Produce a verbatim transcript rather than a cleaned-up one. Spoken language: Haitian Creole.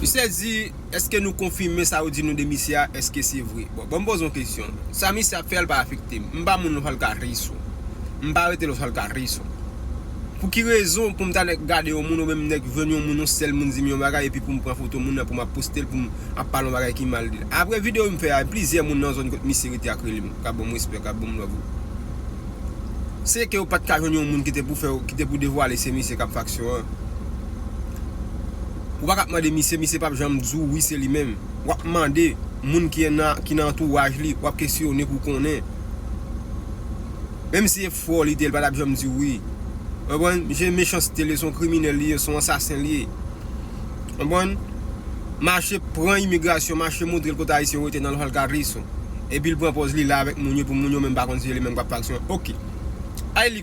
Sèzi, èske nou konfime sa yo di nou de misye a? Èske se vre? Bon, bon, m poze yon kesyon. Sa misye ap fè a, l pa afekte m. M pa moun Los Alcarrizos. M pa rete Los Alcarrizos. Pou ki rezon pou m ta nèk gade yon moun oubyen m nèk jwenn yon moun, yon sèl moun di m yon bagay epi pou m pran foto moun nan pou m ap poste l, pou m ap pale yon bagay ki mal de l? Apre videyo m fè a, plizyè moun nan zòn kot misye rete ak rele m, k ap ban m respè, k ap ban m love. Se ke yo pa t ka jwenn yon moun ki te pou fè, ki te pou devwale se misye k ap faksyon an. Ou pa ka ap mande misye, misye p ap janm di w wi se li menm. W ap mande moun ki nan, ki nan antouraj li, w ap kesyone pou konnen. Menm si e fò li te, li pa t ap janm di w wi. Konprann? Misye mechanste li ye, se yon kriminèl li ye, se yon ansasen li ye. Konprann? Mache pran imigrasyon, mache montre l kote Ayisyen yo rete nan Los Alcarrizos. Epi l pran pòz li la avèk moun yo pou moun yo menm pa konn si se li menm k ap faksyon. Oke. Ay li